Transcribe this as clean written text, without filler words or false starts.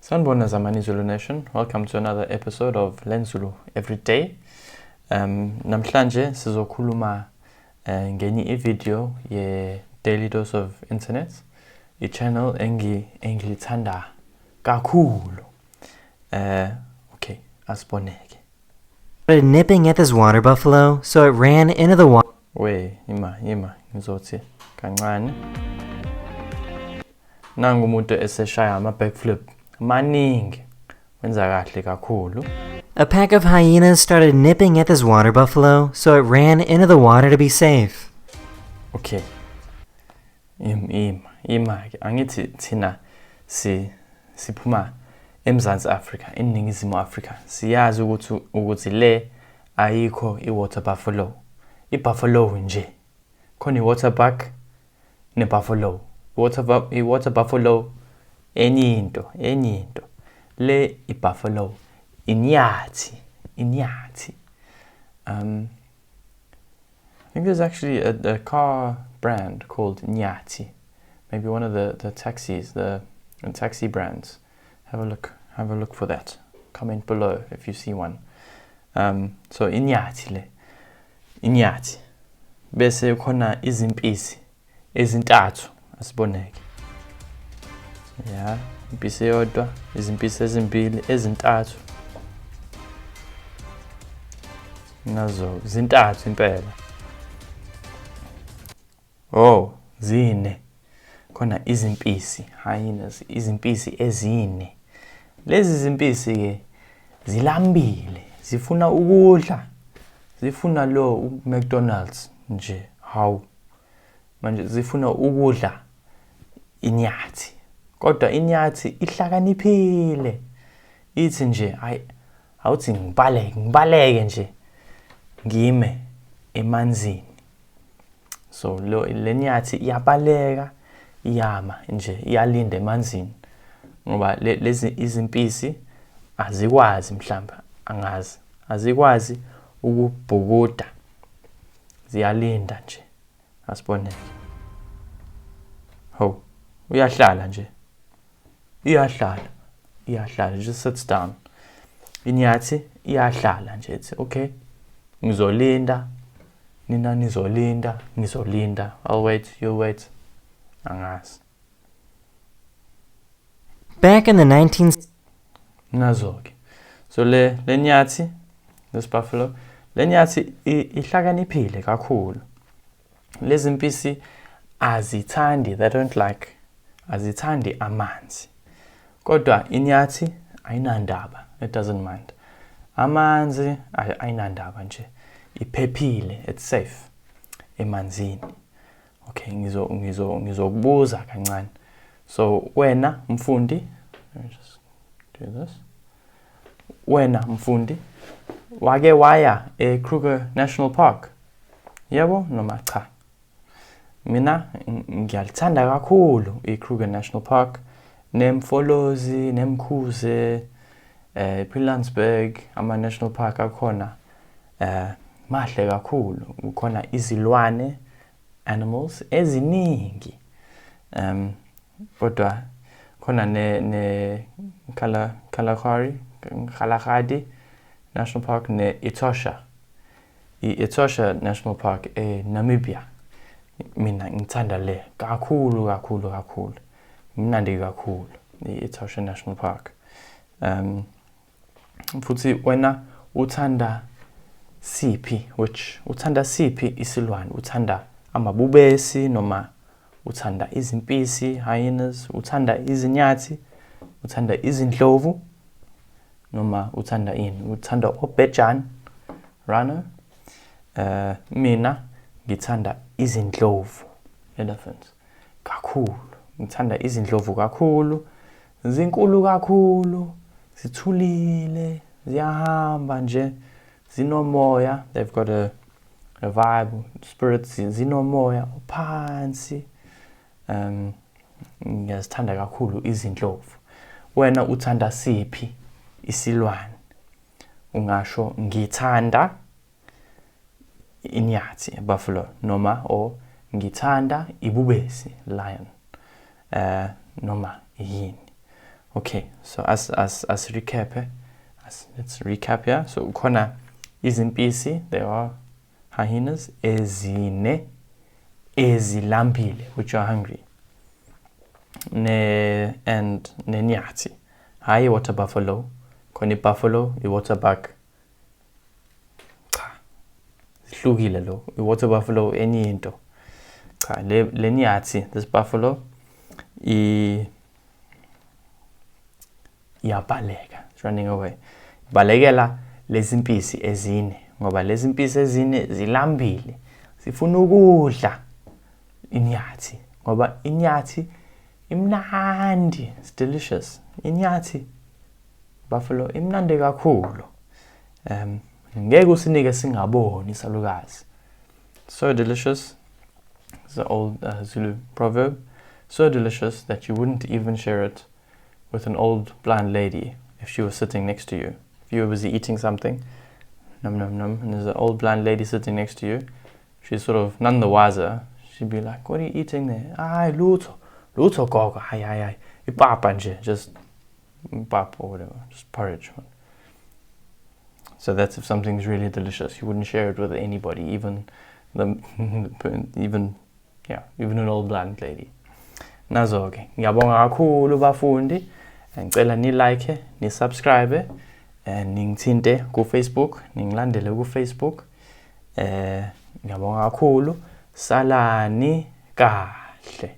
Sanibona Zamani Zulu Nation. Welcome to another episode of Learn Zulu Every Day. Namhlanje sizokhuluma ngenye i-video ye Daily Dose of Internet, i-channel engilithanda kakhulu. Okay, asiboneke. Started nipping at this water buffalo, so it ran into the water. We, ima, ima, ngizothi kancane. Nangu umuntu eseshaya ama backflip maningi. Wenza kahle kakhulu. A pack of hyenas started nipping at this water buffalo, so it ran into the water to be safe. Okay. Ima, ima ke angithi thina siphuma eMzansi Afrika, eNingizimu Afrika. Siyazi ukuthi le ayikho i-water buffalo. I-buffalo nje. Khona i-water buck ne-buffalo. I-water buffalo enye into, enye into. Le i-buffalo inyathi, inyathi. I think there's actually a car brand called Nyathi. Maybe one of the taxis, the taxi brands. Have a look for that. Comment below if you see one. So inyathi le, inyathi. Bese khona izimpisi ezintathu asiboneke. Yeah, impisi eyodwa, izimpisi ezimbili, ezintathu. Nazo zintathu impela. Oh, zine. Khona izimpisi, hyenas, izimpisi ezine. Lezi zimpisi ke zilambile, zifuna ukudla. Zifuna lo McDonald's nje, hawu. Manje zifuna ukudla inyathi. Kodwa inyathi ihlakaniphile. Ithi nje hayi, awuthi ngibaleke, ngibaleke nje. Ngime emanzini. So le nyathi iyabaleka, iyama nje, iyalinda emanzini. Ngoba lezi izimpisi azikwazi mhlamba, angazi. Azikwazi ukubhukuda. Ziyalinda nje. Asiboneke. Ho, uyahlala nje. Iyahlala. Iyahlala, just sits down. Inyathi iyahlala nje, ithi okay, ngizolinda. Nina nizolinda, ngizolinda. I'll wait, you'll wait. Angazi. Back in the 19 Nazo ke. So le nyathi, this buffalo, le nyathi ihlakaniphile kakhulu. Lezi mpisi azithandi, they don't like, azithandi amanzi. Kodwa inyathi ayinandaba, it doesn't mind. Amanzi ayinandaba nje. Iphephile, it's safe emanzini. Okay, ngizokubuza kancane. So wena mfundi, let me just do this. Wena mfundi, wake waya eKruger National Park? Yebo noma cha? Mina ngiyalithanda kakhulu iKruger National Park, neMfolozi, neMkhuze, Pilanesberg, ama national park akhona mahle kakhulu. Kukhona izilwane, animals eziningi. Kodwa khona ne Kalahari National Park ne Etosha. I-Etosha National Park eNamibia. Mina ngithanda le kakhulu kakhulu kakhulu. Imnandi kakhulu i-Etosha National Park. Futhi wena uthanda siphi, which uthanda siphi isilwane? Uthanda amabubesi noma uthanda izimpisi, hyenas, uthanda izinyathi, uthanda izindlovu noma uthanda ini? Uthanda obhejane, rhino? Mina ngithanda izindlovu, elephants, kakhulu. Ngithanda izindlovu kakhulu. Zinkulu kakhulu, zithulile, ziyahamba nje, zinomoya. They've got a vibe, spirit, zinomoya ophansi. Ngiyazithanda kakhulu izindlovu. Wena uthanda siphi isilwane? Ungasho ngithanda inyathi, buffalo, noma o ngithanda ibubesi, lion, noma yini. Okay, so as as as recap, eh? As, let's recap here. So khona izimpisi, there are hyenas ezine ezilambile, which are hungry. Ne and nenyathi. Hayi, water buffalo. Khona i-buffalo, i-water buck. Cha. Zihlukile lo. I-water buffalo enye into. Cha, le nyathi, this buffalo i iyabaleka, it's running away. Balekela lezi mpisi ezine ngoba lezi mpisi ezine zilambile. Zifuna ukudla inyathi ngoba inyathi imnandi, it's delicious. Inyathi buffalo imnandi kakhulu. Ngeke usinike singaboni isalukazi. So delicious. It's an old Zulu proverb. So delicious that you wouldn't even share it with an old blind lady if she was sitting next to you. If you were busy eating something, num num num, and there's an old blind lady sitting next to you, she's sort of none the wiser. She'd be like, "What are you eating there?" "Ay, lutho, lutho gogo, ay ay ay, ipapa nje," just pap or whatever, just porridge. So that's if something's really delicious, you wouldn't share it with anybody, even the, even yeah, even an old blind lady. Nazo ke, ngiyabonga kakhulu bafundi. Ngicela ni like, ni subscribe, ningithinte ku Facebook, ningilandele ku Facebook. Ngiyabonga kakhulu. Salani kahle.